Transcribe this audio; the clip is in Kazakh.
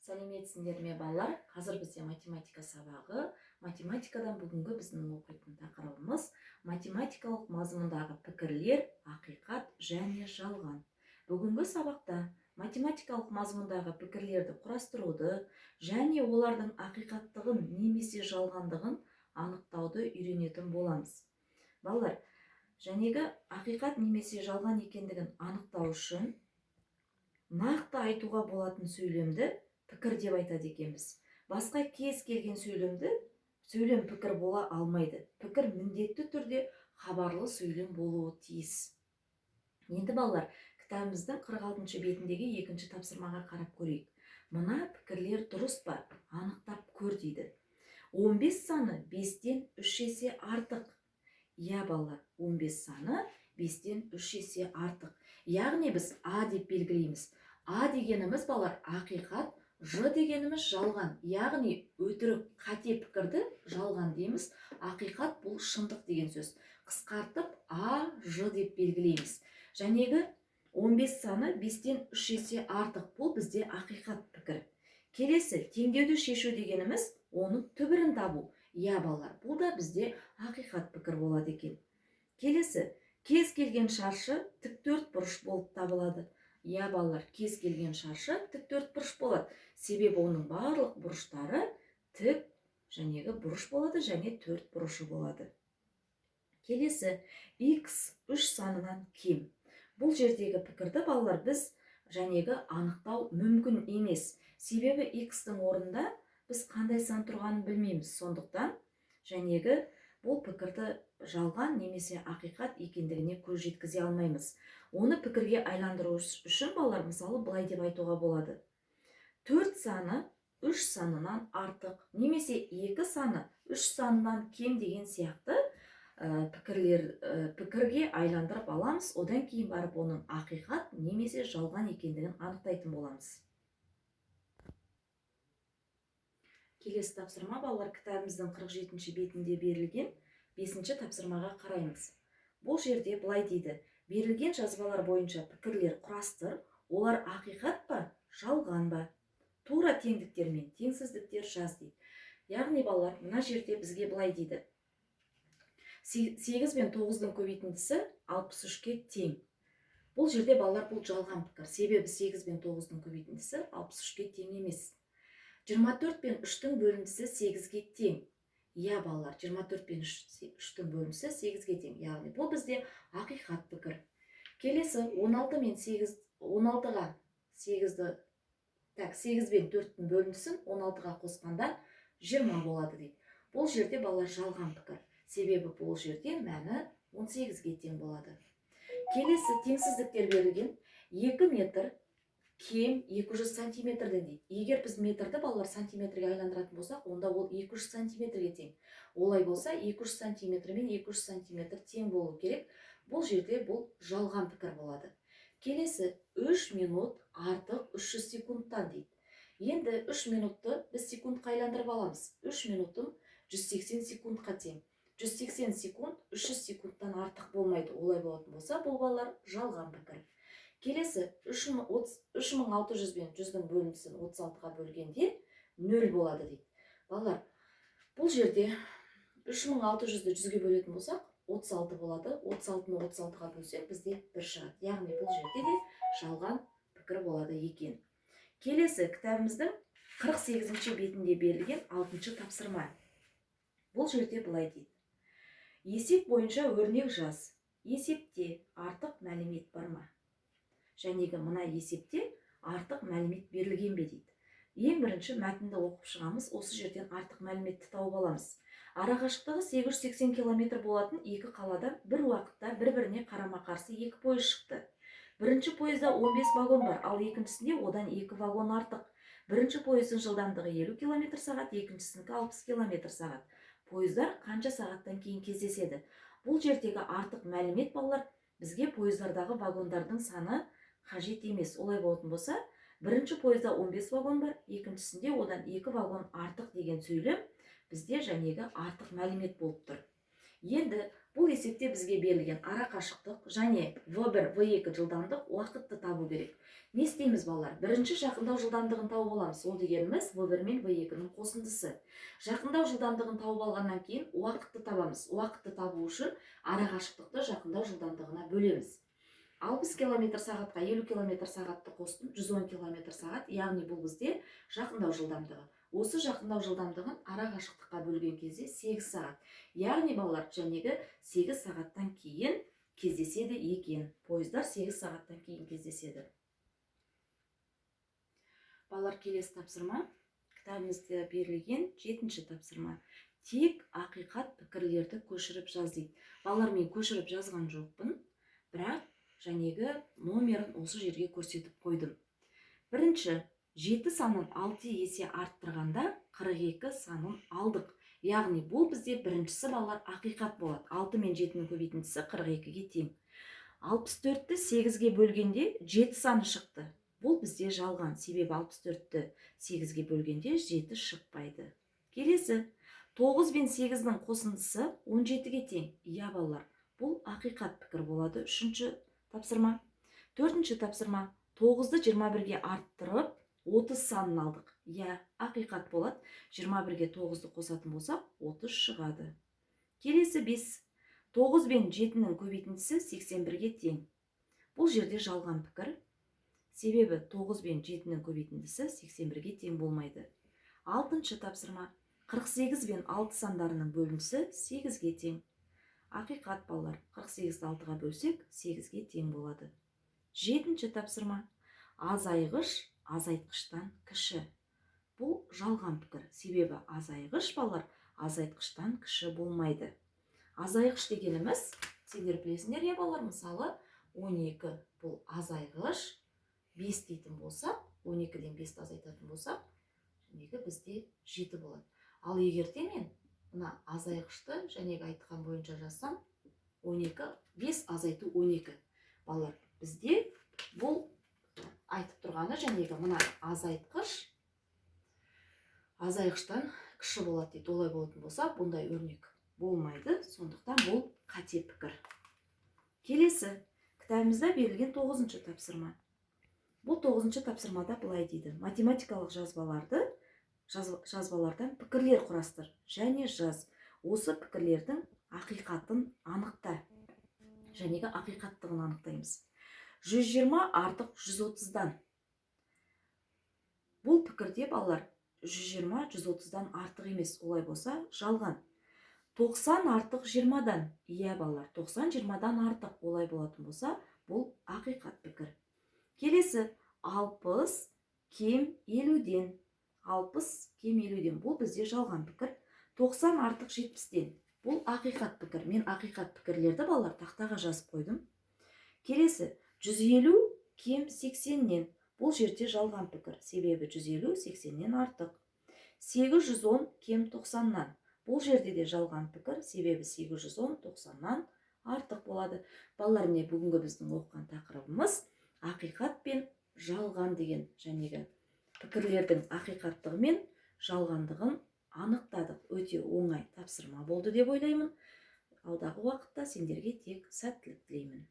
Сәлеметсіңдер ме, балалар? Қазір бізде математика сабағы. Математикадан бүгінгі біздің оқитын тақырыбымыз: математикалық мазмұндағы пікірлер, ақиқат және жалған. Бүгінгі сабақта математикалық мазмұндағы пікірлерді құрастыруды және олардың ақиқаттығын немесе жалғандығын анықтауды үйренетін боламыз. Балалар, жәнегі ақиқат немесе жалған екендігін анықтау үшін нақты айтуға болатын сөйлемді пікір деп айтады екенбіз. Басқа кез келген сөйлем пікір бола алмайды. Пікір міндетті түрде хабарлы сөйлем болуы тиіс. Енді, балалар, кітабымыздың 46 бетіндегі екінші тапсырмаға қарап көрейік. Мына пікірлер дұрыс па, анықтап көр дейді. 15 саны 5-тен 3 есе артық. Иә, балалар, 15 саны 5-тен 3 есе артық. Яғни біз А деп белгілейміз. А дегеніміз, балалар, ақиқат, Ж дегеніміз жалған, яғни өтірік, қате пікірді жалған дейміз. Ақиқат бұл шындық деген сөз. Қысқартып А, Ж деп белгілейміз. Жәнегі 15 саны 5-тен 3 есе артық, бұл бізде ақиқат пікір. Келесі теңдеуді шешу дегеніміз оның түбірін табу. Иә, балалар, бұл да бізде ақиқат пікір болады екен. Келесі кез келген шаршы тік төрт бұрыш болып табылады. Иә, балалар, кез келген шаршы тік төрт бұрыш болады. Себебі оның барлық бұрыштары тік жәнегі бұрыш болады және төрт бұрышы болады. Келесі x 3 санынан кем. Бұл жердегі пікірді, балалар, біз жәнегі анықтау мүмкін емес. Себебі x-тің орнында біз қандай сан тұрғанын білмейміз. Сондықтан жәнегі бұл пікірді жалған немесе ақиқат екендігіне көз жеткізе алмаймыз. Оны пікірге айландыру үшін, балалар, мысалы, былай деп айтуға болады. 4 саны 3 санынан артық немесе 2 саны 3 санынан кем деген сияқты пікірге айландырып аламыз. Одан кейін барып оның ақиқат немесе жалған екендігін анықтайтын боламыз. Келесі тапсырма, балалар, кітабымыздың 47 бетінде берілген 5 тапсырмаға қараймыз. Бұл жерде былай дейді: берілген жазбалар бойынша пікірлер құрастыр, олар ақиқат па, жалған ба? Тура теңдіктер мен теңсіздіктер жаз дейді. Яғни, балалар, мына жерде бізге былай дейді. 8 пен 9-дың көбейтіндісі 63-ке тең. Бұл жерде, балалар, бұл жалған пікір. Себебі 8 пен 9-дың көбейтіндісі 63-ке тең емес. 24 пен 3-тің бөліндісі 8-ге тең. Иә, балалар, 24 пен 3-тің бөліндісі 8-ге тең. Яғни бұл бізде ақиқат пікір. Келесі 16 мен 8, 16-ға 8-ді, так, 8 пен 4-тің бөліндісін 16-ға қосқанда 20 болады дейді. Бұл жерде, балалар, жалған пікір. Себебі бұл жерде мәні 18-ге тең болады. Келесі теңсіздіктер берілген. 2 метр кем 200 сантиметрден дейді. Егер біз метрді, балалар, сантиметрге айландыратын болсақ, онда ол 200 сантиметрге тең. Олай болса, 200 сантиметр мен 200 сантиметр тең болу керек. Бұл жерде бұл жалған пікір болады. Келесі 3 минут артық 300 секундтан дейді. Енді 3 минутты біз секундқа айландырып аламыз. 3 минутым 180 секундқа тең. 180 секунд 300 секундтан артық болмайды. Олай болатын болса, бұл, балалар, жалған пікір. Келесі 3600 бен 100-дің бөліндісін 36-ға бөлгенде 0 болады дейді. Балалар, бұл жерде 3600-ді 100-ге бөлетін болсақ, 36 болады. 36-ны 36-ға бөлсек, бізде 1 шығады. Яғни бұл жерде де жалған пікір болады екен. Келесі кітабымыздың 48 бетінде берілген 6 тапсырма. Бұл жерде былай дейді. Есеп бойынша өрнек жаз. Есепте артық мәлімет бар ма? Жәнегі мына есепте артық мәлімет берілген бе дейді. Ең бірінші мәтінді оқып шығамыз, осы жерден артық мәліметті тауып аламыз. Арақашықтығы 880 километр болатын екі қаладан бір уақытта бір-біріне қарама-қарсы екі пойыз шықты. Бірінші пойызда 15 вагон бар, ал екіншісінде одан 2 вагон артық. Бірінші пойыздың жылдамдығы 50 километр сағат, екіншісінікі 60 километр сағат. Пойыздар қанша сағаттан кейін кездеседі? Бұл жердегі артық мәлімет, балалар, бізге пойыздардағы вагондардың саны қажет емес. Олай болатын болса, бірінші пойызда 15 вагон бар, екіншісінде одан 2 вагон артық деген сөйлем бізде жәнегі артық мәлімет болып тұр. Енді бұл есепте бізге берілген ара қашықтық және V1, V2 жылдамдық, уақытты табу керек. Не істейміз, балалар? Бірінші жақындау жылдамдығын тауып аламыз. Ол дегеніміз V1 мен V2-нің қосындысы. Жақындау жылдамдығын тауып алғаннан кейін уақытты табамыз. Уақытты табу үшін ара қашықтықты жақындау жылдамдығына бөлеміз. 60 км сағатқа 50 км сағатты қостым, 110 км сағат, яғни бұл бізде жақындау жылдамдығы. Осы жақындау жылдамдығын ара қашықтыққа бөлген кезде 8 сағат. Яғни балалар, жәнегі 8 сағаттан кейін кездеседі екен. Пойыздар 8 сағаттан кейін кездеседі. Балалар, келесі тапсырма. Кітабымызда берілген 7-ші тапсырма. Тек ақиқат пікірлерді көшіріп жаз дейді. Балалар, мен көшіріп жазған жоқпын, бірақ жәнегі номерін осы жерге көрсетіп қойдым. Бірінші, 7 санын 6 есе арттырғанда 42 санын алдық. Яғни бұл бізде біріншісі, балалар, ақиқат болады. 6 мен 7-нің көбейтіндісі 42-ге тең. 64-ті 8-ге бөлгенде 7 саны шықты. Бұл бізде жалған, себебі 64-ті 8-ге бөлгенде 7 шықпайды. Келесі, 9 бен 8-нің қосындысы 17-ге тең. Иә, балалар, бұл ақиқат пікір болады. Үшінші тапсырма. Төртінші тапсырма. 9-ды 21-ге арттырып 30 санын алдық. Иә, ақиқат болады. 21-ге 9-ды қосатын болсақ, 30 шығады. Келесі 5. 9 бен 7-нің көбейтіндісі 81-ге тең. Бұл жерде жалған пікір. Себебі 9 бен 7-нің көбейтіндісі 81-ге тең болмайды. Алтыншы тапсырма. 48 бен 6 сандарының бөліндісі 8-ге тең. Ақиқат, балалар. 48-ді 6-ға бөлсек, 8-ге тең болады. Жетінші тапсырма. Азайғыш азайтқыштан кіші. Бұл жалған пікір. Себебі азайғыш, балалар, азайтқыштан кіші болмайды. Азайғыш дегеніміз, сендер білесіңдер, иә, балалар, мысалы, 12 бұл азайғыш, 5 дейтін болсақ, 12-ден 5-ті азайтатын болсақ, жәнегі бізде 7 болады. Ал егер де мен мына азайғышты жәнегі айтқан бойынша жазсам, 12, 5 азайту 12. Балалар, бізде бұл айтып тұрғаны жәнегі мына азайтқыш азайғыштан кіші болады дейді. Олай болатын болса, бұндай өрнек болмайды, сондықтан бұл қате пікір. Келесі кітабымызда берілген 9-шы тапсырма. Бұл 9-шы тапсырмада былай дейді: математикалық жазбалардан пікірлер құрастыр және жаз. Осы пікірлердің ақиқатын анықта. Жәнегі ақиқаттығын анықтаймыз. 120 артық 130-дан. Бұл пікірде, балалар, 120 130-дан артық емес, олай болса жалған. 90 артық 20-дан. Иә, балалар, 90 20-дан артық, олай болатын болса, бұл ақиқат пікір. Келесі 60 кем 50-ден. 60 кем 50-ден. Бұл бізде жалған пікір. 90 артық 70-тен. Бұл ақиқат пікір. Мен ақиқат пікірлерді, балалар, тақтаға жазып қойдым. Келесі 150 кем 80-нен. Бұл жерде жалған пікір. Себебі 150 80-нен артық. 810 кем 90-нан. Бұл жерде де жалған пікір, себебі 810 90-нан артық болады. Балалар, міне, бүгінгі біздің оқыған тақырыбымыз ақиқат пен жалған деген жәнегі пікірлердің ақиқаттығы мен жалғандығын анықтадық. Өте оңай тапсырма болды деп ойлаймын. Алдағы уақытта сендерге тек сәттілік тілеймін.